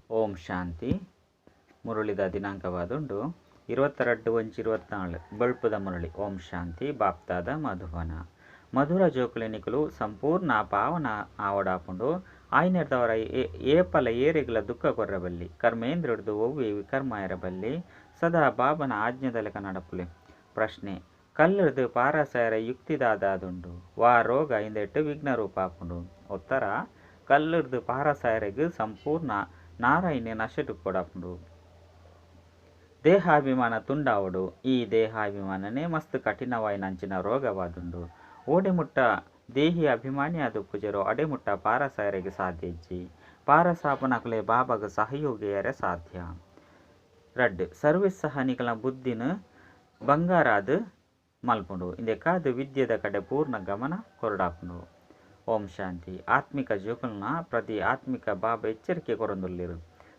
ಓಂ ಶಾಂತಿ. ಮುರಳಿದ ದಿನಾಂಕವಾದುಂಡು 22/1/24. ಬಳ್ಪದ ಮುರಳಿ. ಓಂ ಶಾಂತಿ. ಬಾಪ್ತಾದ ಮಧುಬನ. ಮಧುರ ಜೋಕುಲೆನಿಕುಲು ಸಂಪೂರ್ಣ ಪಾವನ ಆವಡಾಪುಂಡು. ಆಯ್ನೆರ್ದವರ ಏಪಲ ಏರೆಗ್ಲ ದುಃಖ ಕೊರ್ರಬಲ್ಲಿ. ಕರ್ಮೇಂದ್ರಡ್ದು ಒವ್ವೆ ವಿಕರ್ಮ ಎರಬಲ್ಲಿ. ಸದಾ ಬಾಬನ ಆಜ್ಞೆದಲೆಕ ನಡಪುಲೆ. ಪ್ರಶ್ನೆ: ಕಲ್ಲುರ್ದು ಪಾರಸಾಯರ ಯುಕ್ತಿದಾದಾದುಂಡು. ವಾ ರೋಗ ಇಂದೆಟ್ ವಿಘ್ನ ರೂಪಾಪುಂಡು? ಉತ್ತರ: ಕಲ್ಲುರ್ದು ಪಾರಸಾಯರೆಗ್ ಸಂಪೂರ್ಣ ನಾರಾಯಿನ ನಶೆಟುಪ್ಪೊಡಾಪುಂಡು. ದೇಹಾಭಿಮಾನ ತುಂಡಾವೊಡು. ಈ ದೇಹಾಭಿಮಾನನೇ ಮಸ್ತ್ ಕಠಿಣವಾಯಿನಂಚಿನ ರೋಗವಾದುಂಡು. ಓಡೆ ಮುಟ್ಟ ದೇಹಿ ಅಭಿಮಾನಿಯಾದುಪ್ಪುಜೆರೋ ಅಡೆ ಮುಟ್ಟ ಪಾರಸಾಯರೆಗ್ ಸಾಧ್ಯ ಇಜ್ಜಿ. ಪಾರಸಾಪುನಕುಲೆ ಬಾಬಾಗ್ ಸಹಯೋಗಿಯರೆ ಸಾಧ್ಯ. ರಡ್ಡ್, ಸರ್ವಿಸ್ ಸಹ ನಿಕಲ್ನ ಬುದ್ಧಿನ ಬಂಗಾರಾದ್ ಮಲ್ಪುಂಡು. ಇಂದೆಕಾದ್ ವಿದ್ಯೆದ ಕಡೆ ಪೂರ್ಣ ಗಮನ ಕೊರಡಾಪುಂಡು. ಓಂ ಶಾಂತಿ. ಆತ್ಮಿಕ ಜೋಕುಲ್ನ ಪ್ರತಿ ಆತ್ಮಿಕ ಬಾಬಾ ಎಚ್ಚರಿಕೆ ಕೊರೊಂದುಲ್ಲೆರ್.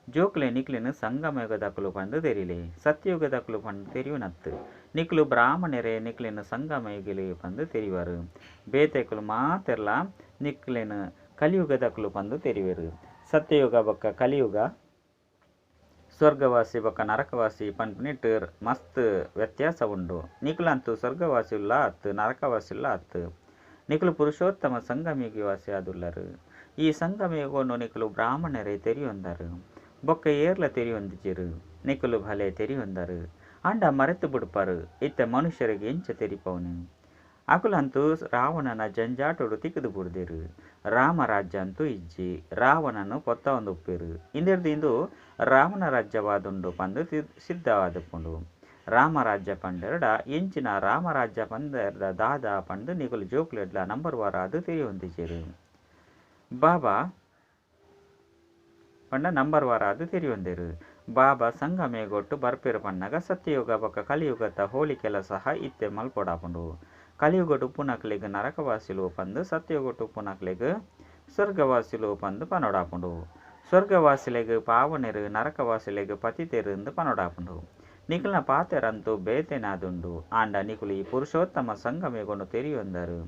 ಜೋಕುಲೆ ನಿಕ್ಲೆನ್ ಸಂಗಮಯುಗದಕುಲು ಪಂದ್ ತೆರಿಲೆ, ಸತ್ಯಯುಗದಕುಲು ಪಂದ್ ತೆರಿಯುನತ್ತು. ನಿಕ್ಲು ಬ್ರಾಹ್ಮಣರೇ ನಿಕ್ಲೆನ್ ಸಂಗಮಯುಗಿಲು ಪಂದ್ ತೆರಿಯುವರು. ಬೇತೆಕುಲು ಮಾತೆರ್ಲ ನಿಕ್ಲೆನ್ ಕಲಿಯುಗದಕುಲು ಪಂದ್ ತೆರಿಯುವೆರ್. ಸತ್ಯಯುಗ ಬೊಕ್ಕ ಕಲಿಯುಗ, ಸ್ವರ್ಗವಾಸಿ ಬೊಕ್ಕ ನರಕವಾಸಿ ಪನ್ಪಿನೆಟ್ ಮಸ್ತ್ ವ್ಯತ್ಯಾಸ ಉಂಡು. ನಿಕುಲಂತೂ ಸ್ವರ್ಗವಾಸಿಯುಲ್ಲ ಅತ್ತು, ನರಕವಾಸಿಯುಲ್ಲ ಅತ್ತು. ನಿಕುಲು ಪುರುಷೋತ್ತಮ ಸಂಗಮಯುಗಿ ವಾಸಿ ಆದುಲ್ಲರು. ಈ ಸಂಗಮಯುಗನು ನಿಕುಲು ಬ್ರಾಹ್ಮಣರೇ ತೆರಿಯೊಂದರು. ಬೊಕ್ಕ ಏರ್ಲ ತೆರಿಯೊಂದಿಜೆರು. ನಿಕುಲು ಭಲೆ ತೆರಿಯೊಂದರು. ಆಂಡ ಮರೆತು ಬುಡ್ಪರು. ಇತ್ತೆ ಮನುಷ್ಯರಿಗೆ ಎಂಚ ತೆರಿಪವುನು? ಅಕುಲಂತೂ ರಾವಣನ ಜಂಜಾಟೊಡು ತಿಕ್ಕುದು ಬುಡ್ದೆರು. ರಾಮ ರಾಜ್ಯ ಅಂತೂ ಇಜ್ಜಿ. ರಾವಣನು ಪೊತ್ತವೊಂದುಪ್ಪೆರು. ಇಂದೆರ್ದ್ ಇಂದು ರಾವಣ ರಾಜ್ಯವಾದುಂಡು ಪಂದ್ ಸಿದ್ಧವಾದುಪ್ಪುಂಡು. ರಾಮರಾಜ್ಯ ಪಂಡೆರ್ಡ ಎಂಚಿನ, ರಾಮರಾಜ್ಯ ಪಂಡೆರ್ಡ ದಾದ ಪಂದ್ ನಿಕುಲು ಜೋಕುಲೆಡ್ಲ ನಂಬರ್ ವಾರಾದ್ ತೆರಿಯೊಂದಿಜೆರು. ಬಾಬಾ ಪಂಡ ನಂಬರ್ ವಾರಾದ್ ತೆರಿಯೊಂದೆರು. ಬಾಬಾ ಸಂಗಮಯುಗೊಟ್ಟು ಬರ್ಪೆರು ಪನ್ನಗ ಸತ್ಯಯುಗ ಬೊಕ್ಕ ಕಲಿಯುಗದ ಹೋಲಿಕೆಲ ಸಹ ಇತ್ತೆ ಮಲ್ಪೊಡಾಪುಂಡು. ಕಲಿಯುಗಡ್ ಉಪ್ಪುನಕ್ಲೆಗ್ ನರಕವಾಸಿಲು ಪಂದ್, ಸತ್ಯಯುಗಟ್ ಉಪ್ಪುನಕ್ಲೆಗ್ ಸ್ವರ್ಗವಾಸಿಲು ಪಂದ್ ಪನೊಡಾಪುಂಡು. ಸ್ವರ್ಗವಾಸಿಲೆಗ್ ಪಾವನೆರು, ನರಕವಾಸಿಲೆಗ್ ಪತಿತೆರು ಇಂದ್ ಪನೊಡಾಪುಂಡು. ನಿಕಲ್ನ ಪಾತೆರಂತೂ ಬೇತೆನೆ ಆದುಂಡು. ಆಂಡ ನಿಕುಲು ಈ ಪುರುಷೋತ್ತಮ ಸಂಗಮಯುಗನು ತೆರಿಯೊಂದರು.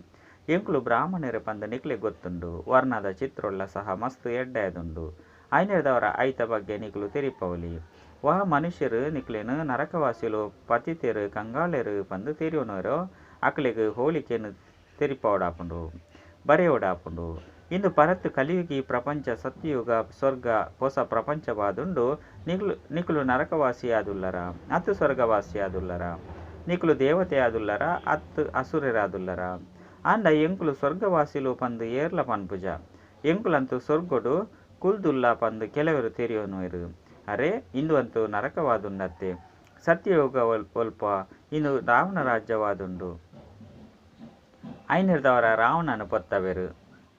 ಎಂಕುಲು ಬ್ರಾಹ್ಮಣರು ಪಂದ್ ನಿಕ್ಲೆಗ್ ಗೊತ್ತುಂಡು. ವರ್ಣದ ಚಿತ್ರೊಲ್ಲ ಸಹ ಮಸ್ತ್ ಎಡ್ಡೆ ಆದುಂಡು. ಐನೆರ್ದವರ ಐತ ಬಗ್ಗೆ ನಿಕುಲು ತೆರಿಪವೊಲಿ. ವಾ ಮನುಷ್ಯರು ನಿಕ್ಲೆನ್ ನರಕವಾಸಿಲು, ಪತಿತೆರು, ಕಂಗಾಲೆರು ಪಂದ್ ತೆರಿಯೊನುವೆರೋ ಅಕ್ಲೆಗ್ ಹೋಲಿಕೆನ್ ತೆರಿಪಾವೊಡಾಪುಂಡು, ಬರೆಯೊಡಾಪುಂಡು. ಇಂದು ಪರತ್ ಕಲಿಯುಗಿ ಪ್ರಪಂಚ ಸತ್ಯಯುಗ ಸ್ವರ್ಗ ಪೊಸ ಪ್ರಪಂಚವಾದುಂಡು. ನಿಕುಲು ನರಕವಾಸಿಯಾದುಲ್ಲರ ಅತ್ತು ಸ್ವರ್ಗವಾಸಿಯಾದುಲ್ಲರ? ನಿಕುಲು ದೇವತೆಯಾದುಲ್ಲರ ಅತ್ತು ಅಸುರರಾದುಲ್ಲರ? ಆಂಡ ಎಂಕುಲು ಸ್ವರ್ಗವಾಸಿಲು ಪಂದ್ ಏರ್ಲ ಪನ್ಪುಜ. ಎಂಕುಲಂತೂ ಸ್ವರ್ಗಡ್ ಕುಲ್ದುಲ್ಲ ಪಂದ್ ಕೆಲವೆರ್ ತೆರಿಯೊನುವೆರ್. ಅರೇ, ಇಂದು ಅಂತೂ ನರಕವಾದುಂಡತ್ತೆ. ಸತ್ಯಯುಗ ಒಲ್ಪ? ಇಂದು ರಾವಣ ರಾಜ್ಯವಾದುಂಡು. ಐನೆರ್ದವರ ರಾವಣನ್ ಪೊತ್ತವೆರ್.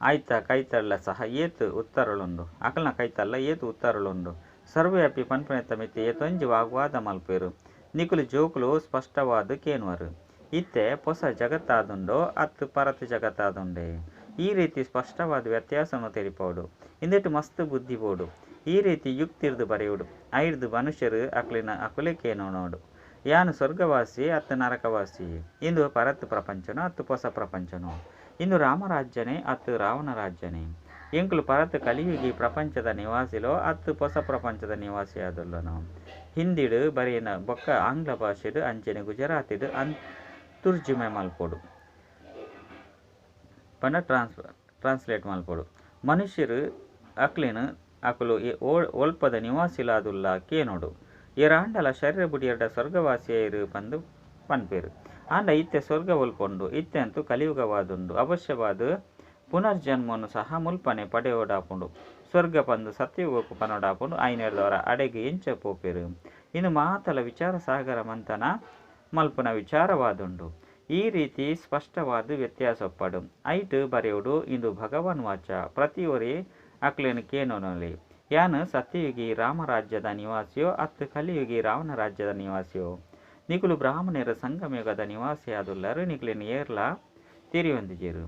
ಆಯ್ತ ಕೈತಲ್ಲ ಸಹ ಏತ್ ಉತ್ತರಲುಂಡು. ಅಕಲ್ನ ಕೈತಲ್ಲ ಏತ್ ಉತ್ತರಲುಂಡು. ಸರ್ವವ್ಯಾಪಿ ಪನ್ಪುನೆತ್ತ ಮಿತ್ತ್ ಏತೊಂಜಿ ವಾಗ್ವಾದ ಮಲ್ಪುವೆರ್. ನಿಕುಲು ಜೋಕುಲು ಸ್ಪಷ್ಟವಾದ್ ಕೇನುವರು. ಇತ್ತೆ ಪೊಸ ಜಗತ್ತಾದುಂಡೋ ಅತ್ತ್ ಪರತ್ ಜಗತ್ತಾದುಂಡೇ? ಈ ರೀತಿ ಸ್ಪಷ್ಟವಾದ್ ವ್ಯತ್ಯಾಸನ್ ತೆರಿಪಾವೊಡು. ಇಂದೆಟ್ ಮಸ್ತ್ ಬುದ್ಧಿ ಬೋಡು. ಈ ರೀತಿ ಯುಕ್ತಿರ್ದ್ ಬರೆಯೊಡು. ಐರ್ದ್ ಮನುಷ್ಯರು ಅಕ್ಲೆನ್ ಅಕುಲೇ ಕೇನೊನೊಡು. ಯಾನ್ ಸ್ವರ್ಗವಾಸಿಯೇ ಅತ್ತ್ ನರಕವಾಸಿಯೇ? ಇಂದು ಪರತ್ ಪ್ರಪಂಚನೋ ಅತ್ತ್ ಪೊಸ ಪ್ರಪಂಚನೋ? ಇಂದು ರಾಮರಾಜ್ಯನೇ ಅತ್ತ್ ರಾವಣ ರಾಜ್ಯನೇ? ಎಂಕುಲು ಪರತ್ ಕಲಿಯುಗಿ ಪ್ರಪಂಚದ ನಿವಾಸಿಲೋ ಅತ್ತ್ ಪೊಸ ಪ್ರಪಂಚದ ನಿವಾಸಿಯಾದುಲ್ಲನೋ? ಹಿಂದಿಡ್ ಬರೆಯಿನ ಬೊಕ್ಕ ಆಂಗ್ಲ ಭಾಷೆಡ್ ಅಂಚೆನೆ ಗುಜರಾತಿಡ್ ತುರ್ಜುಮೆ ಮಲ್ಪೊಡು. ಪಂಡ ಟ್ರಾನ್ಸ್ಲೇಟ್ ಮಲ್ಪೊಡು. ಮನುಷ್ಯರು ಅಕ್ಲೆನ್ ಅಕುಲು ಒಲ್ಪದ ನಿವಾಸಿಲಾದುಲ್ಲ ಕೇನೊಡು. ಏರಾಂಡಲ ಶರೀರ ಬುಡಿಯೆರ್ಡ ಸ್ವರ್ಗವಾಸಿಯಾಯೆರ್ ಪಂದ್ ಪನ್ಪೆರ್. ಆಂಡ ಇತ್ತೆ ಸ್ವರ್ಗ ಒಲ್ಪ ಉಂಡು? ಇತ್ತೆ ಅಂತೂ ಕಲಿಯುಗವಾದುಂಡು. ಅವಶ್ಯವಾದ್ ಪುನರ್ಜನ್ಮನ್ ಸಹ ಮುಲ್ಪನೆ ಪಡೆಯೊಡಾಪುಂಡು. ಸ್ವರ್ಗ ಪಂದ್ ಸತ್ಯಯುಗಕ್ ಪನೊಡಾಪುಂಡು. ಐನೆರ್ದವರ ಅಡೆಗ್ ಎಂಚ ಪೋಪೆರ್? ಇಂದು ಮಾತಲ ವಿಚಾರ ಸಾಗರ ಮಂಥನ ಮಲ್ಪುನ ವಿಚಾರವಾದುಂಡು. ಈ ರೀತಿ ಸ್ಪಷ್ಟವಾದ್ ವ್ಯತ್ಯಾಸ ಉಪ್ಪಡ್. ಐಟ್ ಬರೆಯೊಡು ಇಂದು ಭಗವಾನ್ ವಾಚ. ಪ್ರತಿಯೊರಿ ಅಕ್ಲೆನ್ ಕೇನೊನೊಲಿ. ಯಾನ್ ಸತ್ಯಯುಗಿ ರಾಮರಾಜ್ಯದ ನಿವಾಸಿಯೋ ಅತ್ತ್ ಕಲಿಯುಗಿ ರಾವಣ ರಾಜ್ಯದ ನಿವಾಸಿಯೋ? ನಿಕುಲು ಬ್ರಾಹ್ಮಣರು ಸಂಗಮಯುಗದ ನಿವಾಸಿಯಾದುಲ್ಲರ್. ನಿಕ್ಲೆನ್ ಏರ್ಲಾ ತೆರಿಯೊಂದಿಜೆರ್.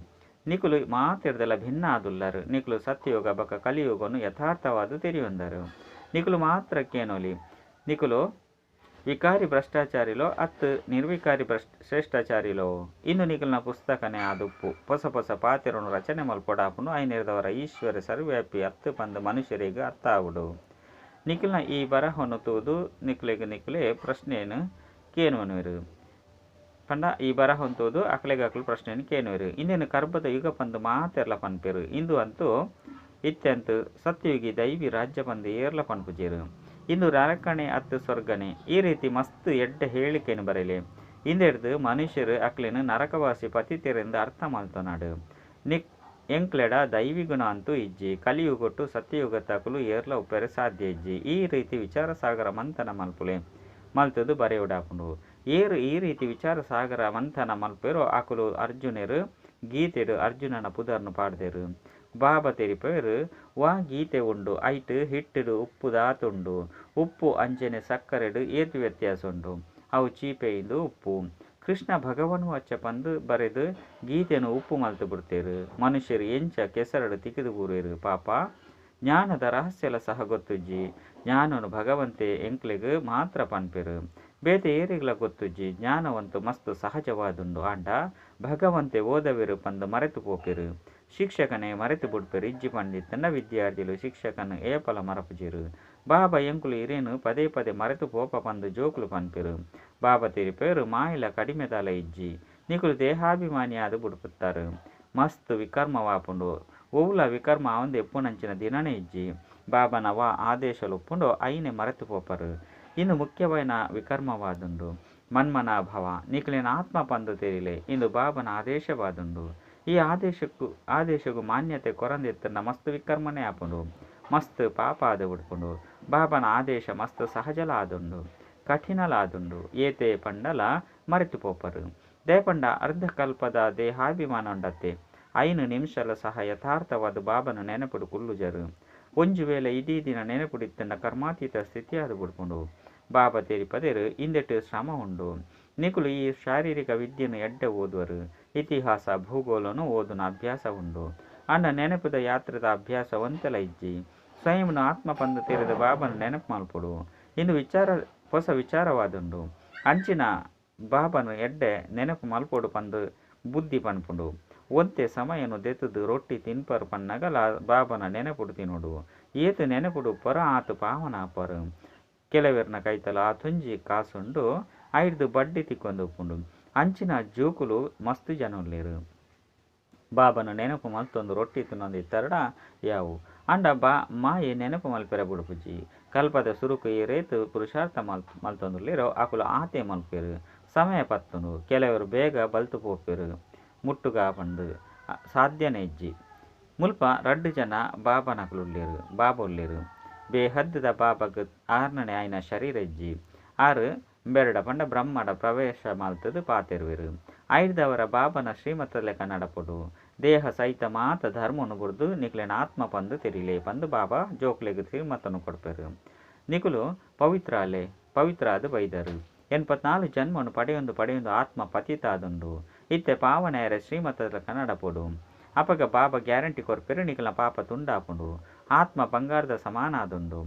ನಿಕುಲು ಮಾತೆರ್ದಲ ಭಿನ್ನ ಆದುಲ್ಲರ್. ನಿಕುಲು ಸತ್ಯಯುಗ ಬೊಕ್ಕ ಕಲಿಯುಗನು ಯಥಾರ್ಥವಾದ್ ತೆರಿಯೊಂದರು. ನಿಕುಲು ಮಾತ್ರ ಕೇನೊಲಿ. ನಿಕುಲು ವಿಕಾರಿ ಭ್ರಷ್ಟಾಚಾರಿಲೋ ಅತ್ತ್ ನಿರ್ವಿಕಾರಿ ಶ್ರೇಷ್ಠಾಚಾರಿಲೋ? ಇಂದು ನಿಕಲ್ನ ಪುಸ್ತಕನೇ ಆದುಪ್ಪು. ಪೊಸ ಪೊಸ ಪಾತೆರೊನು ರಚನೆ ಮಲ್ಪೊಡಾಪುಂಡು. ಐನೆರ್ದವರ ಈಶ್ವರ ಸರ್ವವ್ಯಾಪಿ ಅತ್ತ್ ಪಂದ್ ಮನುಷ್ಯರೆಗ್ ಅರ್ಥ ಆವೊಡು. ನಿಕಲ್ನ ಈ ಬರಹವನ್ನು ತೂದು ನಿಕ್ಲೆಗ್ ನಿಕ್ಲೆ ಪ್ರಶ್ನೆನ್ ಕೇನುವನುವೆರ್ ಪಂಡ ಈ ಬರಹವನ್ನು ತೂದು ಅಕ್ಲೆಗ್ ಅಕ್ಲು ಪ್ರಶ್ನೆನ್ ಕೇನುವೆರ್. ಇಂದೆನ್ ಕರ್ಬದ ಯುಗ ಪಂದ್ ಮಾತೆರ್ಲ ಪನ್ಪೆರ್. ಇಂದು ಅಂತೂ ಇತ್ಯಂತ್ ಸತ್ಯಯುಗಿ ದೈವಿ ರಾಜ್ಯ ಪಂದ್ ಏರ್ಲ ಪನ್ಪುಜೆರ್. ಇಂದು ನರಕಣೆ ಅತ್ತ್ ಸ್ವರ್ಗನೆ. ಈ ರೀತಿ ಮಸ್ತ್ ಎಡ್ಡೆ ಹೇಳಿಕೆನ್ ಬರೆಲೆ. ಇಂದೆಡ್ದ್ ಮನುಷ್ಯರು ಅಕ್ಲೆನ್ ನರಕವಾಸಿ ಪತಿತೆರೆಂದ್ ಅರ್ಥ ಮಲ್ತೊನಡ್. ನಿಕ್ ಎಂಕ್ಲೆಡ ದೈವಿಗುಣ ಅಂತೂ ಇಜ್ಜಿ. ಕಲಿಯುಗೊಟ್ಟು ಸತ್ಯಯುಗತ್ತಕುಲು ಏರ್ಲ ಉಪ್ಪೆರೆ ಸಾಧ್ಯ ಇಜ್ಜಿ. ಈ ರೀತಿ ವಿಚಾರ ಸಾಗರ ಮಂಥನ ಮಲ್ಪುಲೆ. ಮಲ್ತುದು ಬರೆಯೊಡಾಪುಂಡು. ಏರ್ ಈ ರೀತಿ ವಿಚಾರ ಸಾಗರ ಮಂಥನ ಮಲ್ಪೆರೋ ಅಕುಲು ಅರ್ಜುನೆರ್. ಗೀತೆಡ್ ಅರ್ಜುನನ ಪುದರ್ನ್ ಪಾಡ್ದೆರ್. ಬಾಬಾ ತೆರಿಪಾವೆರ್ ವಾ ಗೀತೆ ಉಂಡು ಐಟ್ ಹಿಟ್ಟುಡು ಉಪ್ಪುದಾತ್ ಉಂಡು. ಉಪ್ಪು ಅಂಚನೆ ಸಕ್ಕರೆಡ್ ಏತ್ ವ್ಯತ್ಯಾಸ ಉಂಡು. ಅವು ಚೀಪೆ ಇಂದು ಉಪ್ಪು. ಕೃಷ್ಣ ಭಗವಾನುವಾಚ ಪಂದ್ ಬರೆದ್ ಗೀತೆನ್ ಉಪ್ಪು ಮಲ್ತ್ ಬುಡ್ತೆರ್. ಮನುಷ್ಯೆರ್ ಎಂಚ ಕೆಸರುಡ್ ತಿಕ್ಕುದು ಬೂರುವೆರ್ ಪಾಪ. ಜ್ಞಾನದ ರಹಸ್ಯಲ ಸಹ ಗೊತ್ತುಜ್ಜಿ. ಜ್ಞಾನನ್ ಭಗವಂತೆ ಎಂಕ್ಲೆಗ್ ಮಾತ್ರ ಪನ್ಪೆರ್. ಬೇತೆ ಏರೆಗ್ಲಾ ಗೊತ್ತುಜ್ಜಿ. ಜ್ಞಾನವಂತೂ ಮಸ್ತ್ ಸಹಜವಾದುಂಡು ಆಂಡ ಭಗವಂತೆ ಓದವೆರ್ ಪಂದ್ ಮರೆತು ಪೋಪೆರ್. ಶಿಕ್ಷಕನೇ ಮರೆತು ಬುಡ್ಪೆರ್ ಇಜ್ಜಿ ಪಂದಿತ್ತುಂಡ ವಿದ್ಯಾರ್ಥಿಲು ಶಿಕ್ಷಕನ್ ಏಪಲ ಮರಪುಜೆರ್. ಬಾಬಾ ಎಂಕುಲು ಇರೆನ್ ಪದೇ ಪದೇ ಮರೆತು ಪೋಪ ಪಂದ್ ಜೋಕುಲು ಪನ್ಪೆರ್. ಬಾಬಾ ತೆರಿಪಾವೆರ್ ಮಾಯೆಲ ಕಡಿಮೆದಾಲ ಇಜ್ಜಿ. ನಿಕುಲು ದೇಹಾಭಿಮಾನಿ ಆದ್ ಬುಡ್ಪುತ್ತರ್. ಮಸ್ತ್ ವಿಕರ್ಮವಾಪುಂಡು. ಒವ್ಲಾ ವಿಕರ್ಮ ಆವಂದೆ ಇಪ್ಪುನಂಚಿನ ದಿನನೇ ಇಜ್ಜಿ. ಬಾಬಾನ ವಾ ಆದೇಶಲು ಉಪ್ಪುಂಡೋ ಐನೆ ಮರೆತು ಪೋಪರ್. ಇಂದು ಮುಖ್ಯವಾಯಿನ ವಿಕರ್ಮವಾದುಂಡು. ಮನ್ಮನಾಭವ ನಿಕಲೆನ್ ಆತ್ಮ ಪಂದ್ ತೆರಿಲೆ. ಇಂದು ಬಾಬಾನ ಆದೇಶವಾದುಂಡು. ಈ ಆದೇಶಗ್ ಮಾನ್ಯತೆ ಕೊರಂದಿತ್ತುಂಡ ಮಸ್ತ್ ವಿಕರ್ಮನೇ ಆಪುಂಡು. ಮಸ್ತ್ ಪಾಪ ಆದ್ ಬುಡ್ಪುಂಡು. ಬಾಬಾನ ಆದೇಶ ಮಸ್ತ್ ಸಹಜಲ ಆದುಂಡು. ಕಠಿಣಲ ಆದುಂಡು. ಏತೆ ಪಂಡಲ ಮರೆತು ಪೋಪರ್. ದಾಯೆ ಅರ್ಧ ಕಲ್ಪದ ದೇಹಾಭಿಮಾನ ಉಂಡತ್ತೆ. 5 ನಿಮಿಷಲ ಸಹ ಯಥಾರ್ಥವಾದ ಬಾಬನ ನೆನಪುಡು ಕುಲ್ಲುಜರು. ಒಂಜಿ ವೇಳೆ ಇಡೀ ದಿನ ನೆನಪುಡಿತ್ತುಂಡ ಕರ್ಮಾತೀತ ಸ್ಥಿತಿ ಆದ್ ಬುಡ್ಪುಂಡು. ಬಾಬಾ ತೆರಿಪದೆರ್ ಇಂದೆಟ್ ಶ್ರಮ ಉಂಡು. ನಿಕುಲು ಈ ಶಾರೀರಿಕ ವಿದ್ಯೆನ್ ಎಡ್ಡೆ ಓದುವರು. ಇತಿಹಾಸ ಭೂಗೋಳನು ಓದುನ ಅಭ್ಯಾಸ ಉಂಡು. ಆಂಡ ನೆನಪುದ ಯಾತ್ರೆದ ಅಭ್ಯಾಸ ಒಂತೆಲ ಇಜ್ಜಿ. ಸ್ವಯಂನು ಆತ್ಮ ಪಂದ್ ತೆರೆದು ಬಾಬನ ನೆನಪು ಮಲ್ಪೊಡು. ಇಂದು ವಿಚಾರ ಹೊಸ ವಿಚಾರವಾದುಂಡು. ಅಂಚಿನ ಬಾಬನ ಎಡ್ಡೆ ನೆನಪು ಮಲ್ಪೊಡು ಪಂದ್ ಬುದ್ಧಿ ಪನ್ಪುಂಡು. ಒಂತೆ ಸಮಯನು ದೆತ್ತುದು ರೊಟ್ಟಿ ತಿನ್ಪರ್ ಪನ್ನಗಲ ಬಾಬನ ನೆನಪುಡು ತಿನ್ನೋಡು. ಏತ್ ನೆನಪುಡು ಉಪ್ಪರು ಆತ್ ಪಾವನ ಆಪರು. ಕೆಲವೆರ್ನ ಕೈತಲ ಆತೊಂಜಿ ಕಾಸುಂಡು ಐಡ್ದ್ ಬಡ್ಡಿ ತಿಕ್ಕೊಂದು ಉಪ್ಪುಂಡು. ಅಂಚಿನ ಜೋಕುಲು ಮಸ್ತ್ ಜನ ಉಲ್ಲೆರ್. ಬಾಬನ ನೆನಪು ಮಲ್ತೊಂದು ರೊಟ್ಟಿ ತಿನ್ನೊಂದು ಇತ್ತರಡ ಯಾವು. ಆಂಡ ಬಾ ಮಾಯೆ ನೆನಪು ಮಲ್ಪೆರೆ ಬುಡ್ಪುಜಿ. ಕಲ್ಪದ ಸುರುಕು ಏರೇತ್ ಪುರುಷಾರ್ಥ ಮಲ್ತೊಂದುಲ್ಲೆರೋ ಅಕುಲು ಆತೆ ಮಲ್ಪೆರ್. ಸಮಯ ಪತ್ತುಂಡು. ಕೆಲವರು ಬೇಗ ಬಲ್ತು ಪೋಪೆರ್. ಮುಟ್ಟುಗ ಪಂದ್ ಸಾಧ್ಯನೇ ಇಜ್ಜಿ. ಮುಲ್ಪ ರಡ್ಡ್ ಜನ ಬಾಬನಕುಲು ಉಲ್ಲೆರ್. ಬಾಬಾ ಉಲ್ಲೆರ್. ಬೇಹದ್ದ ಬಾಬಾಗ್ ಆರ್ನನೆ ಆಯಿನ ಶರೀರ ಇಜ್ಜಿ. ಆರ್ ಬೆರಡ ಪಂಡ ಬ್ರಹ್ಮಡ ಪ್ರವೇಶ ಮಲ್ತುದು ಪಾತೆರುವೆರ್. ಐಡ್ದವರ ಬಾಬನ ಶ್ರೀಮತದ ನಡಪೊಡು. ದೇಹ ಸಹಿತ ಮಾತ ಧರ್ಮನು ಬುಡ್ದು ನಿಕ್ಲೆನ ಆತ್ಮ ಪಂದ್ ತೆರಿಲೆ ಪಂದ್ ಬಾಬಾ ಜೋಕ್ಲೆಗ್ ಶ್ರೀಮತನು ಕೊಡ್ಪೆರ್. ನಿಕುಲು ಪವಿತ್ರ ಅಲೆ ಪವಿತ್ರ ಆದ್ ಬೈದರು. 84 ಜನ್ಮನು ಪಡೆಯೊಂದು ಪಡೆಯೊಂದು ಆತ್ಮ ಪತಿತ ಆದುಂಡು. ಇತ್ತೆ ಪಾವನೆಯರ ಶ್ರೀಮತದ ನಡಪೊಡು. ಅಪಗ ಬಾಬಾ ಗ್ಯಾರಂಟಿ ಕೊರ್ಪೆರ್ ನಿಕಲ್ನ ಪಾಪ ತುಂಡಾಪುಂಡು. ಆತ್ಮ ಬಂಗಾರದ ಸಮಾನ ಆದುಂಡು.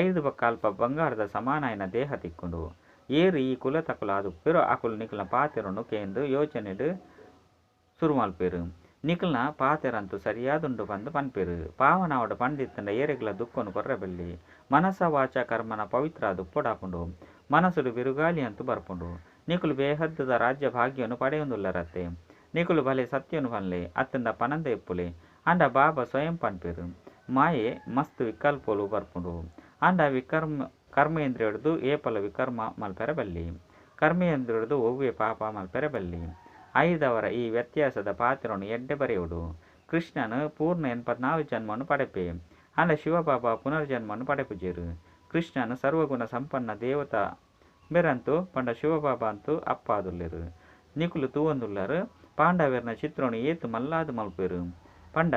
ಐದು ಬೊಕ್ಕ ಅಲ್ಪ ಬಂಗಾರದ ಸಮಾನ ಆಯಿನ ದೇಹ ತಿಕ್ಕುಂಡು. ಏರ್ ಈ ಕುಲತಕುಲು ಆದುಪ್ಪೆರೋ ಅಕುಲು ನಿಕಲ್ನ ಪಾತೆರನು ಕೇಂದು ಯೋಚನೆಡ್ ಸುರು ಮಲ್ಪೆರ್. ನಿಕಲ್ನ ಪಾತೆರಂತೂ ಸರಿಯಾದುಂಡು ಪಂದ್ ಪನ್ಪೆರ್. ಪಾವನಾವಡ ಪಂದಿತ್ತುಂಡ ಏರೆಗ್ಲ ದುಃಖನು ಕೊರ್ರಬಲ್ಲಿ. ಮನಸ ವಾಚ ಕರ್ಮನ ಪವಿತ್ರ ಆದ್ ಉಪ್ಪೊಡಾಪುಂಡು. ಮನಸ್ಸುಡು ಬಿರುಗಾಳಿ ಅಂತೂ ಬರ್ಪುಂಡು. ನಿಕುಲು ಬೇಹದ್ದದ ರಾಜ್ಯ ಭಾಗ್ಯನು ಪಡೆಯೊಂದುಲ್ಲರತ್ತೆ. ನಿಕುಲು ಭಲೆ ಸತ್ಯನು ಪನ್ಲೆ ಅತ್ತಂಡ ಪನಂದೆ ಇಪ್ಪುಲೆ. ಆಂಡ ಬಾಬಾ ಸ್ವಯಂ ಪನ್ಪೆರ್. ಮಾಯೆ ಮಸ್ತ್ ವಿಕಲ್ಪಲು ಬರ್ಪುಂಡು. ಆಂಡ ವಿಕರ್ಮ ಕರ್ಮೇಂದ್ರಿಯಡ್ದು ಏಪಲ ವಿಕರ್ಮ ಮಲ್ಪೆರೆ ಬಲ್ಲಿ. ಕರ್ಮೇಂದ್ರಿಯಡ್ದು ಒವ್ವೆ ಪಾಪ ಮಲ್ಪೆರೆ ಬಲ್ಲಿ. ಐದವರ ಈ ವ್ಯತ್ಯಾಸದ ಪಾತ್ರವನ್ನು ಎಡ್ಡೆ ಬರೆಯೋಡು. ಕೃಷ್ಣನು ಪೂರ್ಣ 84 ಜನ್ಮನು ಪಡೆಪೆ. ಆಂಡ ಶಿವಬಾಬಾ ಪುನರ್ಜನ್ಮನು ಪಡೆಪುಜೆರ್. ಕೃಷ್ಣನು ಸರ್ವಗುಣ ಸಂಪನ್ನ ದೇವತಾ ಮೇರಂತೂ ಪಂಡ ಶಿವಬಾಬಾ ಅಂತೂ ಅಪ್ಪಾದುಲ್ಲೆರ್. ನಿಕುಲು ತೂವೊಂದುಲ್ಲರ್ ಪಾಂಡವೆರ್ನ ಚಿತ್ರನು ಏತ್ ಮಲ್ಲಾದ್ ಮಲ್ಪೆರ್. ಪಂಡ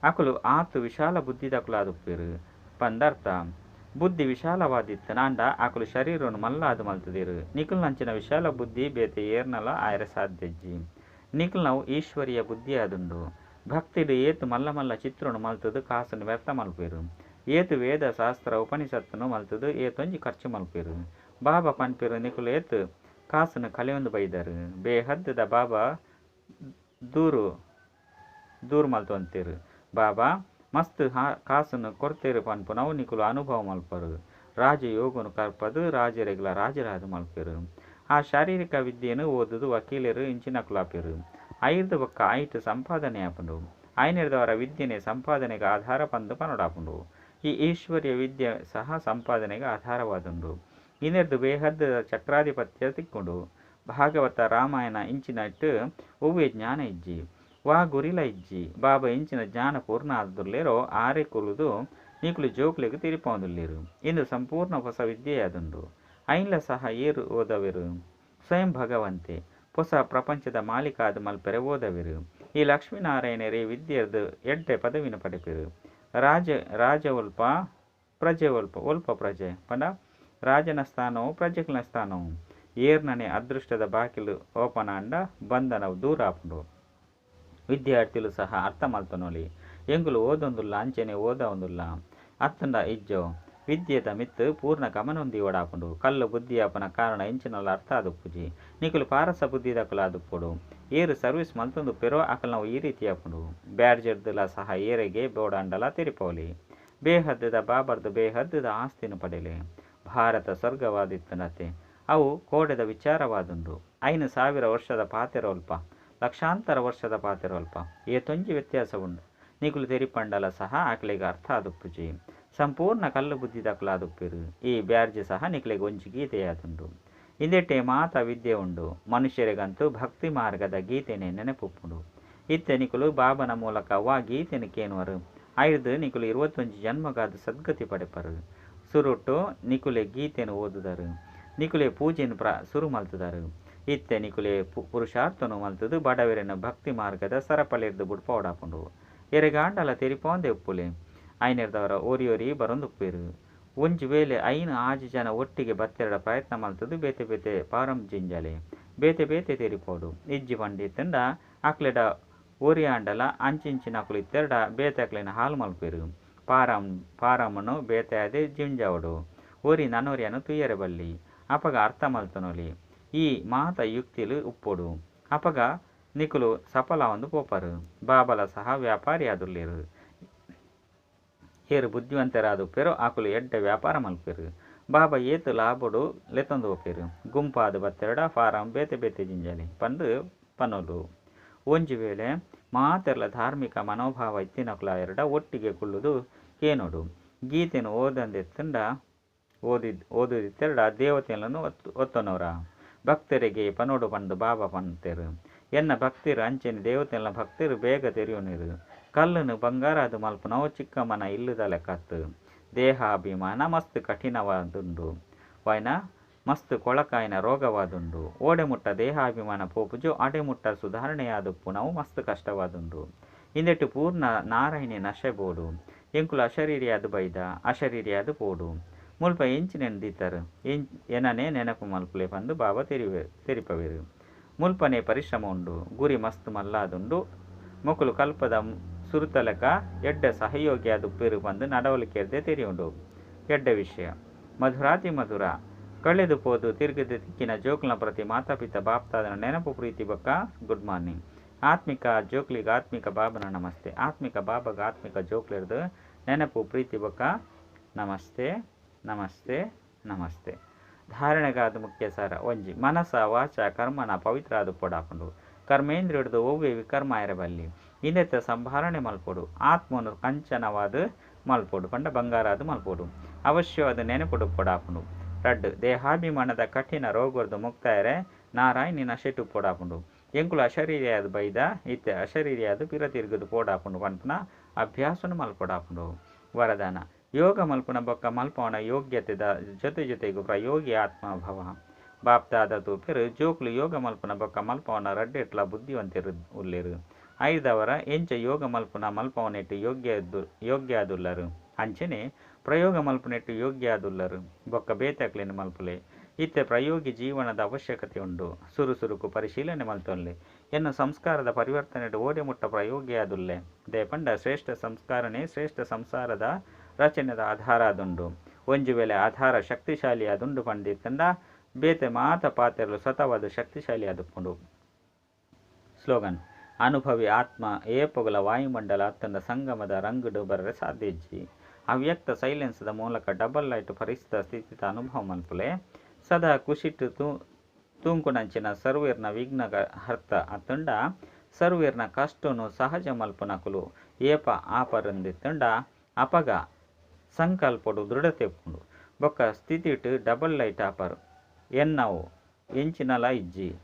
ಅಕುಲು ಆತ್ ವಿಶಾಲ ಬುದ್ಧಿದಕುಲಾದುಪ್ಪೆರ್ ಪಂದರ್ಥ. ಬುದ್ಧಿ ವಿಶಾಲವಾದಿತ್ತು ಆಂಡ ಅಕುಲು ಶರೀರನು ಮಲ್ಲಾದ್ ಮಲ್ತುದೆರ್. ನಿಕುಲ್ನಂಚಿನ ವಿಶಾಲ ಬುದ್ಧಿ ಬೇತೆ ಏರ್ನಲ ಆಯೆರೆ ಸಾಧ್ಯ ಇಜ್ಜಿ. ನಿಕುಲ್ನವು ಈಶ್ವರೀಯ ಬುದ್ಧಿ ಆದುಂಡು. ಭಕ್ತಿಡ್ ಏತ್ ಮಲ್ಲ ಮಲ್ಲ ಚಿತ್ರನು ಮಲ್ತುದು ಕಾಸುನು ವ್ಯರ್ಥ ಮಲ್ಪೆರ್. ಏತ್ ವೇದ ಶಾಸ್ತ್ರ ಉಪನಿಷತ್ತುನು ಮಲ್ತುದು ಏತೊಂಜಿ ಖರ್ಚು ಮಲ್ಪೆರ್. ಬಾಬಾ ಪನ್ಪೆರ್ ನಿಕುಲು ಏತ್ ಕಾಸುನು ಕಳೆಯೊಂದು ಬೈದರ್. ಬೇಹದ್ದದ ಬಾಬಾ ದೂರು ದೂರು ಮಲ್ತೊಂತೆರ್. ಬಾಬಾ ಮಸ್ತ್ ಕಾಸುನು ಕೊರ್ತೆರು ಪನ್ಪುನವು ನಿಕುಲು ಅನುಭವ ಮಲ್ಪರು. ರಾಜಯೋಗನು ಕಲ್ಪದು ರಾಜರೆಗ್ಲ ರಾಜರಾದು ಮಲ್ಪೆರು. ಆ ಶಾರೀರಿಕ ವಿದ್ಯೆನು ಓದುದು ವಕೀಲೆರು ಇಂಚಿನಕುಲಾಪೆರು. ಐರ್ದ್ ಬೊಕ್ಕ ಐಟ್ ಸಂಪಾದನೆ ಆಪುಂಡು. ಐನೆರ್ದವರ ವಿದ್ಯೆನೆ ಸಂಪಾದನೆಗ್ ಆಧಾರ ಪಂದ್ ಪನೊಡಾಪುಂಡು. ಈ ಈಶ್ವರ್ಯ ವಿದ್ಯೆ ಸಹ ಸಂಪಾದನೆಗ್ ಆಧಾರವಾದುಂಡು. ಇಂದೆರ್ದ್ ಬೇಹದ್ದ ಚಕ್ರಾಧಿಪತ್ಯ ತಿಕ್ಕುಂಡು. ಭಾಗವತ, ರಾಮಾಯಣ ಇಂಚಿನೈಟ್ ಒವ್ವೇ ಜ್ಞಾನ ಇಜ್ಜಿ. ವಾ ಗುರಿಲ ಇಜ್ಜಿ. ಬಾಬಾ ಎಂಚಿನ ಜ್ಞಾನ ಪೂರ್ಣ ಆದುಲ್ಲೆರೋ ಆರೇ ಕುಲ್ಲುದು ನಿಕುಲು ಜೋಕ್ಲೆಗ್ ತೆರಿಪಾವೊಂದುಲ್ಲೆರ್. ಇಂದು ಸಂಪೂರ್ಣ ಪೊಸ ವಿದ್ಯೆಯಾದುಂಡು. ಐನ್ಲ ಸಹ ಏರ್ ಓದಾವೆರ್? ಸ್ವಯಂ ಭಗವಂತೆ. ಪೊಸ ಪ್ರಪಂಚದ ಮಾಲೀಕ ಆದ್ ಮಲ್ಪೆರೆ ಓದಾವೆರ್. ಈ ಲಕ್ಷ್ಮೀ-ನಾರಾಯಣರೇ ವಿದ್ಯೆರ್ದ್ ಎಡ್ಡೆ ಪದವಿನ್ ಪಡೆಪೆರ್. ರಾಜ ರಾಜ ಒಲ್ಪ ಪ್ರಜೆ ಒಲ್ಪ ಒಲ್ಪ ಪ್ರಜೆ ಪಂಡ ರಾಜನ ಸ್ಥಾನವು ಪ್ರಜೆಕ್ಲೆನ ಸ್ಥಾನವು. ಏರ್ನನೇ ಅದೃಷ್ಟದ ಬಾಕಿಲ್ ಓಪನ್ ಆಂಡ ಬಂಧನ ದೂರ ಆಪುಂಡು. ವಿದ್ಯಾರ್ಥಿಲು ಸಹ ಅರ್ಥ ಮಲ್ತೊನೊಲಿ. ಎಂಕುಲು ಓದೊಂದುಲ್ಲ ಅಂಚನೆ ಓದವೊಂದುಲ್ಲ ಅತ್ತುಂಡ ಇಜ್ಜೋ. ವಿದ್ಯೆದ ಮಿತ್ತ್ ಪೂರ್ಣ ಗಮನ ದೀವೊಡಾಪುಂಡು. ಕಲ್ಲು ಬುದ್ಧಿ ಆಪುನ ಕಾರಣ ಎಂಚಿನಲ ಅರ್ಥ ಆದುಪ್ಪುಜಿ. ನಿಕುಲು ಪಾರಸ ಬುದ್ಧಿದಕುಲು ಆದುಪ್ಪೊಡು. ಏರ್ ಸರ್ವಿಸ್ ಮಲ್ತೊಂದುಪ್ಪೆರೋ ಅಕಲ್ನವು ಈ ರೀತಿ ಆಪುಂಡು. ಬ್ಯಾಡ್ಜ್ ಲ ಸಹ ಏರೆಗೆ ಬೋಡಾಂಡಲ ತೆರಿಪಾವೊಲಿ. ಬೇಹದ್ದ ಬಾಬರ್ದ್ ಬೇಹದ್ದ ಆಸ್ತಿನ್ ಪಡೆಲೆ. ಭಾರತ ಸ್ವರ್ಗವಾದಿತ್ತುಂಡತೆ. ಅವು ಕೋಡೆದ ವಿಚಾರವಾದುಂಡು. 5000 ವರ್ಷದ ಪಾತೆರ ಒಲ್ಪ, ಲಕ್ಷಾಂತರ ವರ್ಷದ ಪಾತೆರ ಒಲ್ಪ. ಏತೊಂಜಿ ವ್ಯತ್ಯಾಸ ಉಂಡು. ನಿಕುಲು ತೆರಿಪಂಡಲ ಸಹ ಅಕ್ಲೆಗ್ ಅರ್ಥ ಆದುಪ್ಪುಜಿ. ಸಂಪೂರ್ಣ ಕಲ್ಲು ಬುದ್ಧಿದಕುಲಾದುಪ್ಪೆರ್. ಈ ಬ್ಯಾಡ್ಜ್ ಸಹ ನಿಕ್ಲೆಗ್ ಒಂಜಿ ಗೀತೆಯಾದುಂಡು. ಇಂದೆಟೇ ಮಾತ ವಿದ್ಯೆ ಉಂಡು. ಮನುಷ್ಯರೆಗಂತೂ ಭಕ್ತಿ ಮಾರ್ಗದ ಗೀತೆನೇ ನೆನಪುಪ್ಪುಂಡು. ಇತ್ತೆ ನಿಕುಲು ಬಾಬನ ಮೂಲಕ ವಾ ಗೀತೆನ್ ಕೇನುವರು ಐರ್ದ್ ನಿಕುಲು 21 ಜನ್ಮಗಾದ್ ಸದ್ಗತಿ ಪಡೆಪರು. ಸುರುಟು ನಿಕುಲೇ ಗೀತೆನ್ ಓದುದರು. ನಿಕುಲೇ ಪೂಜೆನ್ ಸುರು ಮಲ್ತುದರು. ಇತ್ತೆ ನಿಕುಲೇ ಪುರುಷಾರ್ಥನು ಮಲ್ತುದು ಬಡವರೆನ ಭಕ್ತಿ ಮಾರ್ಗದ ಸರಪಳಿರ್ದ್ ಬುಡ್ಪಾವೊಡಾಪುಂಡು. ಎರೆಗಾಂಡಲ ತೆರಿಪಾವಂದೆ ಉಪ್ಪುಲೆ. ಐನೆರ್ದವರ ಒರಿ ಒರಿ ಬರೊಂದುಪ್ಪೆರ್. ಒಂಜಿ ವೇಳೆ 5 6 ಜನ ಒಟ್ಟಿಗೆ ಬತ್ತೆರಡ ಪ್ರಯತ್ನ ಮಲ್ತುದು ಬೇತೆ ಬೇತೆ ಫಾರಂ ಜಿಂಜಾಲೆ. ಬೇತೆ ಬೇತೆ ತೆರಿಪಾವೊಡು. ಇಜ್ಜಿ ಪಂಡಿತ್ತುಂಡ ಅಕ್ಲೆಡ ಒರಿ ಆಂಡಲ ಅಂಚಿಂಚಿನಕುಲು ಇತ್ತೆರಡ ಬೇತೆ ಅಕ್ಲೆನ ಹಾಲ್ ಮಲ್ಪೆರ್. ಫಾರಂ ಫಾರಂನು ಬೇತೆ ಆದೇ ಜಿಂಜಾವೊಡು. ಒರಿ ನನೊರಿಯನ್ ತೂಯೆರೆ ಬಲ್ಲಿ. ಅಪಗ ಅರ್ಥ ಮಲ್ತೊನೊಲಿ. ಈ ಮಾತ ಯುಕ್ತಿಲು ಉಪ್ಪೊಡು. ಅಪಗ ನಿಕುಲು ಸಫಲ ಆವೊಂದು ಪೋಪರ್. ಬಾಬಲ ಸಹ ವ್ಯಾಪಾರಿ ಆದುಲ್ಲೆರ್. ಏರ್ ಬುದ್ಧಿವಂತರಾದುಪ್ಪೆರೋ ಅಕುಲು ಎಡ್ಡೆ ವ್ಯಾಪಾರ ಮಲ್ಪೆರ್. ಬಾಬಾ ಏತ್ ಲಾಭಡು ಲೆತ್ತೊಂದು ಪೋಪೆರ್. ಗುಂಪಾದ್ ಬತ್ತೆರಡ ಫಾರಂ ಬೇತೆ ಬೇತೆ ಜಿಂಜಾಲೆ ಪಂದ್ ಪನೊಲು. ಒಂಜಿ ವೇಳೆ ಮಾತೆರ್ಲ ಧಾರ್ಮಿಕ ಮನೋಭಾವ ಇತ್ತಿನಕುಲಾಯೆರ್ಡ ಒಟ್ಟಿಗೆ ಕುಲ್ಲುದು ಕೇನೊಡು. ಗೀತೆನ್ ಓದಂದಿತ್ತುಂಡ ಓದುದಿತ್ತೆರಡ ದೇವತೆలను ಒತ್ತೊನೊರ. ಭಕ್ತರಿಗೆ ಪನೊಡು ಪಂದ್ ಬಾಬಾ ಪಂತೆರ್. ಎನ್ನ ಭಕ್ತೆರ್ ಅಂಚನೆ ದೇವತೆಲ್ನ ಭಕ್ತೆರ್ ಬೇಗ ತೆರಿಯೊನ್ವೆರ್. ಕಲ್ಲುನು ಬಂಗಾರಾದ್ ಮಲ್ಪುನವು ಚಿಕ್ಕಮ್ಮನ ಇಲ್ಲುದ ಲೆಕ್ಕತ್. ದೇಹಾಭಿಮಾನ ಮಸ್ತ್ ಕಠಿಣವಾದುಂಡು. ವಾಯಿನ ಮಸ್ತ್ ಕೊಳಕಾಯಿನ ರೋಗವಾದುಂಡು. ಓಡೆ ಮುಟ್ಟ ದೇಹಾಭಿಮಾನ ಪೋಪುಜೋ ಅಡೆ ಮುಟ್ಟ ಸುಧಾರಣೆಯಾದುಪ್ಪುನವು ಮಸ್ತ್ ಕಷ್ಟವಾದುಂಡು. ಇಂದೆಟ್ ಪೂರ್ಣ ನಾರಾಯಣಿ ನಶೆ ಬೋಡು. ಎಂಕುಲು ಅಶರೀರಿಯಾದ್ ಬೈದ ಅಶರೀರಿಯಾದ್ ಪೋಡು. ಮುಲ್ಪ ಎಂಚಿನೆನ್ ದೀತರ್ ಎನನೇ ನೆನಪು ಮಲ್ಪುಲೆ ಪಂದ್ ಬಾಬಾ ತೆರಿಪವೆರ್. ಮುಲ್ಪನೆ ಪರಿಶ್ರಮ ಉಂಡು. ಗುರಿ ಮಸ್ತ್ ಮಲ್ಲಾದುಂಡು. ಮೊಕುಲು ಕಲ್ಪದ ಸುರುತಲೆಕ ಎಡ್ಡೆ ಸಹಯೋಗಿಯಾದುಪ್ಪೆರ್ ಪಂದ್ ನಡವಳಿಕೆರ್ದೆ ತೆರಿಯುಂಡು. ಎಡ್ಡೆ ವಿಷಯ. ಮಧುರಾತಿ ಮಧುರ. ಕಳೆದು ಪೋದು ತಿರುಗಿದ ತಿಕ್ಕಿನ ಜೋಕ್ಲೆನ ಪ್ರತಿ ಮಾತಾಪಿತ ಬಾಪ್ತಾದನ ನೆನಪು ಪ್ರೀತಿ ಬೊಕ್ಕ ಗುಡ್ ಮಾರ್ನಿಂಗ್. ಆತ್ಮಿಕ ಜೋಕ್ಲಿಗ್ ಆತ್ಮಿಕ ಬಾಬನ ನಮಸ್ತೆ. ಆತ್ಮಿಕ ಬಾಬಗ ಆತ್ಮಿಕ ಜೋಕ್ಲೆರ್ದ್ ನೆನಪು ಪ್ರೀತಿ ಬೊಕ್ಕ ನಮಸ್ತೆ ನಮಸ್ತೆ ನಮಸ್ತೆ. ಧಾರಣೆಗಾದ ಮುಖ್ಯ ಸಾರ ಒಂಜಿ ಮನಸ ವಾಚ ಕರ್ಮನ ಪವಿತ್ರ ಆದುಪ್ಪೊಡಾಪುಂಡು. ಕರ್ಮೇಂದ್ರಿಯಡ್ದು ಒವ್ವೆ ವಿಕರ್ಮ ಆಯೆರೆ ಬಲ್ಲಿ. ಇಂದೆತ್ತ ಸಂಭಾರಣೆ ಮಲ್ಪೊಡು. ಆತ್ಮನು ಕಂಚನವಾದ್ ಮಲ್ಪೊಡು ಪಂಡ ಬಂಗಾರಾದ್ ಮಲ್ಪೊಡು. ಅವಶ್ಯವಾದ ನೆನಪುಡುಪ್ಪೊಡಾಪುಂಡು. ರಡ್ಡ್ ದೇಹಾಭಿಮಾನದ ಕಠಿಣ ರೋಗರ್ದು ಮುಕ್ತಾಯರೆ ನಾರಾಯಣಿ ನಶೆಟುಪ್ಪೊಡಾಪುಂಡು. ಎಂಕುಲು ಅಶರೀರಿಯಾದ್ ಬೈದ ಇತ್ತೆ ಅಶರೀರಿಯಾದ್ ಪಿರ ತಿರುಗುದು ಪೋಡಾಪುಂಡು ಪನ್ಪುನ ಅಭ್ಯಾಸನು ಮಲ್ಪೊಡಾಪುಂಡು. ವರದಾನ ಯೋಗ ಮಲ್ಪುನ ಬೊಕ್ಕ ಮಲ್ಪವನ ಯೋಗ್ಯತೆದ ಜೊತೆ ಜೊತೆಗ್ ಪ್ರಯೋಗಿ ಆತ್ಮಭವ. ಬಾಪ್ತಾದ ತೂಪೆರ್ ಜೋಕುಲು ಯೋಗ ಮಲ್ಪುನ ಬೊಕ್ಕ ಮಲ್ಪವನ ರಡ್ಡೆಟ್ಲ ಬುದ್ಧಿವಂತೆರ್ ಉಲ್ಲೆರ್. ಐರ್ದವರ ಎಂಚ ಯೋಗ ಮಲ್ಪುನ ಮಲ್ಪವನೆಟ್ ಯೋಗ್ಯ ಆದುಲ್ಲರ್ ಅಂಚನೆ ಪ್ರಯೋಗ ಮಲ್ಪುನೆಟ್ ಯೋಗ್ಯ ಆದುಲ್ಲರ್ ಬೊಕ್ಕ ಬೇತೆ ಅಕ್ಲೆನ್ ಮಲ್ಪುಲೆ. ಇತ್ತೆ ಪ್ರಯೋಗಿ ಜೀವನದ ಅವಶ್ಯಕತೆ ಉಂಡು. ಸುರು ಸುರುಕು ಪರಿಶೀಲನೆ ಮಲ್ತೊನ್ಲೆ. ಎನ್ನ ಸಂಸ್ಕಾರದ ಪರಿವರ್ತನೆಡ್ ಓಡೆ ಮುಟ್ಟ ಪ್ರಯೋಗಿ ಆದುಲ್ಲೆ. ದಾಯೆ ಶ್ರೇಷ್ಠ ಸಂಸ್ಕಾರನೇ ಶ್ರೇಷ್ಠ ಸಂಸಾರದ ರಚನೆದ ಆಧಾರ ಆದುಂಡು. ಒಂಜಿ ವೇಳೆ ಆಧಾರ ಶಕ್ತಿಶಾಲಿ ಆದುಂಡು ಪಂದಿತ್ತುಂಡ ಬೇತೆ ಮಾತ ಪಾತೆರಲು ಸ್ವತಃವಾದ ಶಕ್ತಿಶಾಲಿ ಆದುಪ್ಪುಂಡು. ಸ್ಲೋಗನ್. ಅನುಭವಿ ಆತ್ಮ ಏಪೊಗುಲ ವಾಯುಮಂಡಲ ಅತ್ತುಂಡ ಸಂಗಮದ ರಂಗುಡು ಬರರೆ ಸಾಧ್ಯ ಇಜ್ಜಿ. ಅವ್ಯಕ್ತ ಸೈಲೆನ್ಸ್ ದ ಮೂಲಕ ಡಬಲ್ ಲೈಟ್ ಫರಿಷ್ಠಾ ಸ್ಥಿತಿತ ಅನುಭವ ಮಲ್ಪುಲೆ. ಸದಾ ಖುಷಿಟ್ ತೂಂಕುನಂಚಿನ ಸರ್ವೇರ್ನ ವಿಘ್ನ ಹರ್ತ ಅತ್ತುಂಡ ಸರ್ವೇರ್ನ ಕಷ್ಟೊನು ಸಹಜ ಮಲ್ಪುನಕುಲು ಏಪ ಆಪರಂದಿತ್ತುಂಡ ಅಪಗ ಸಂಕಲ್ಪಡ್ ದೃಢತೆ ಉಪ್ಪುಂಡು. ಬೊಕ್ಕ ಸ್ಥಿತಿಟ್ ಡಬಲ್ ಲೈಟ್ ಆಪರ್. ಎನ್ನವು ಎಂಚಿನಲ ಇಜ್ಜಿ.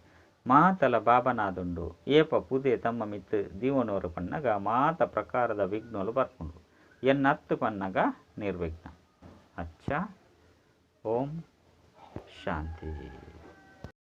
ಮಾತಲ ಬಾಬಾನ ಆದುಂಡು. ಏಪ ಪುದೆ ತಮ್ಮ ಮಿತ್ತ್ ದೀವೊನುವರ್ ಪನ್ನಗ ಮಾತ ಪ್ರಕಾರದ ವಿಘ್ನಲು ಬರ್ಪುಂಡು. ಎನ್ನತ್ತು ಪನ್ನಗ ನಿರ್ವಿಘ್ನ. ಅಚ್ಚಾ. ಓಂ ಶಾಂತಿ.